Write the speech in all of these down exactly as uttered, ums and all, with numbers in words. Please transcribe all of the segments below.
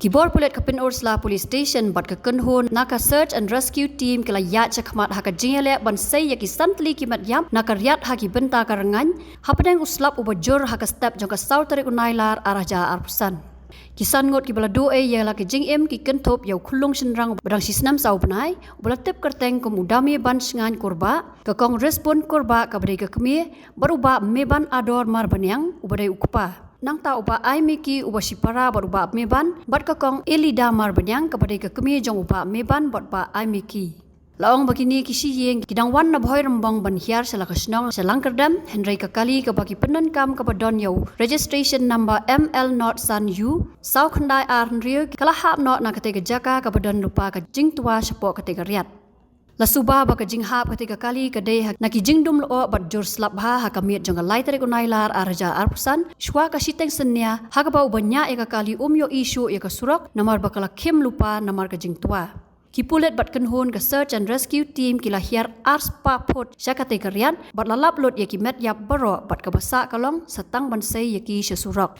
Ki bor pulit ka Pynursla Police Station bad ka kynhun na ka Search and Rescue Team ki la ïaid shakhmat ha ka jingïaleh ban sei ïa ki san tylli ki met ïap na ka riat ha ki bynta ka ryngan hapdeng u slap uba jur ha ka step jong ka saw tarik u Nailar ar hajar arphew san. Ki san ngut kiba la duh ei ïa la ka jingim ki kynthup ïa u khyllung shynrang uba dang shisnem saw bnai uba la tip kyrteng kum u Dame Ban Shngain Kurbah, ka kong Respon Kurbah kaba dei ka kmie, bad u Bah Meban Ador Marbaniang uba dei u kpa. Nangta u Bah Aimiki uba shipara bad u Bah Meban bad ka kong Elida Marbaniang kaba dei ka kmie jong u Bah Meban bad Bah Aimiki. La ong ba kine ki shi ïing ki dang wan na Bhoirymbong ban hiar sha la ka shnong sha Langkyrdem, hynrei ka kali kaba ki pyndonkam kaba don ïa u registration number M L not san U saw khyndai ar hynriew ka la hap noh na katei ka jaka kaba don lypa ka jingtwa shapoh katei ka riat. La suba ba ka jinghap katei ka kali ka dei ha na ki jingdum lyoh bad jur slap bha ha ka miet jong ka lai tarik u Nailar ar hajar arphew san, shuwa ka shiteng synñia ha kaba uba ñiah ïa ka kali um ïohi shuh ïa ka surok namar ba ka la khim lypa namar ka jingtwa. Ki pulit bad kynhun ka Search and Rescue Team ki la hiar ar spah phut sha katei ka riat bad la lap lut ïa ki met ïap baroh bad kaba sah ka long sa tang ban sei ïa ki sha surok.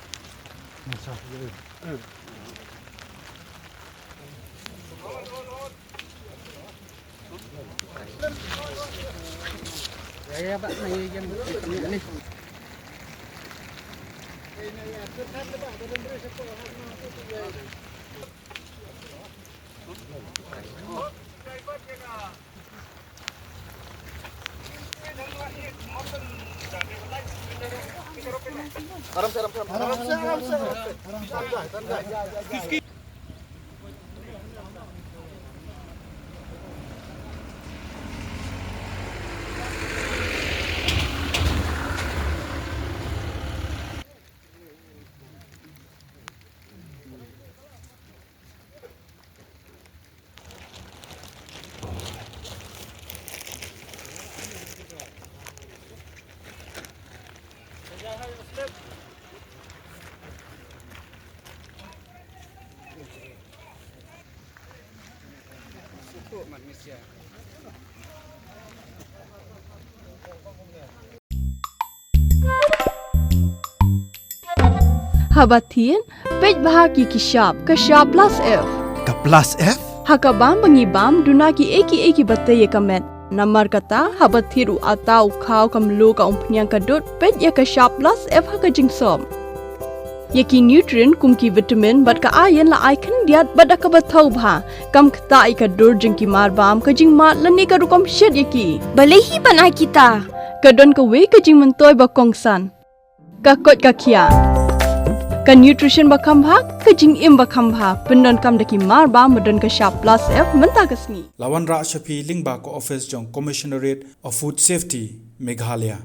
Haba thied, peit bha ki ki shap, ka shap plus F. Ka plus F? Ha ka bam ba ngi bam, duna ki ei ki ei kiba tei ïa ka met. Namar kata, haba thied u atta u khaw ka mluh ka umphniang ka dud, peit ïa ka shap plus F ha ka jingsop. Ïa ki nutrient kum ki vitamin bad ka iron la ai khyndiat bad da kaba thaw bha. Kam ktah ïa ka dur jong ki mar bam, ka jingmad lane ka rukom shet ïa ki. Balei hi ban ai kita? Ka don kawei ka jingmyntoi ba kongsan. Ka koit ka khiah. Ka nutrition ba kham bha, ka jingim ba kham bha. Pyndonkam da ki mar bam ba don ka shap plus F mynta ka sngi. La wanrah sha phi lyngba ka office jong Commissionerate of Food Safety, Meghalaya.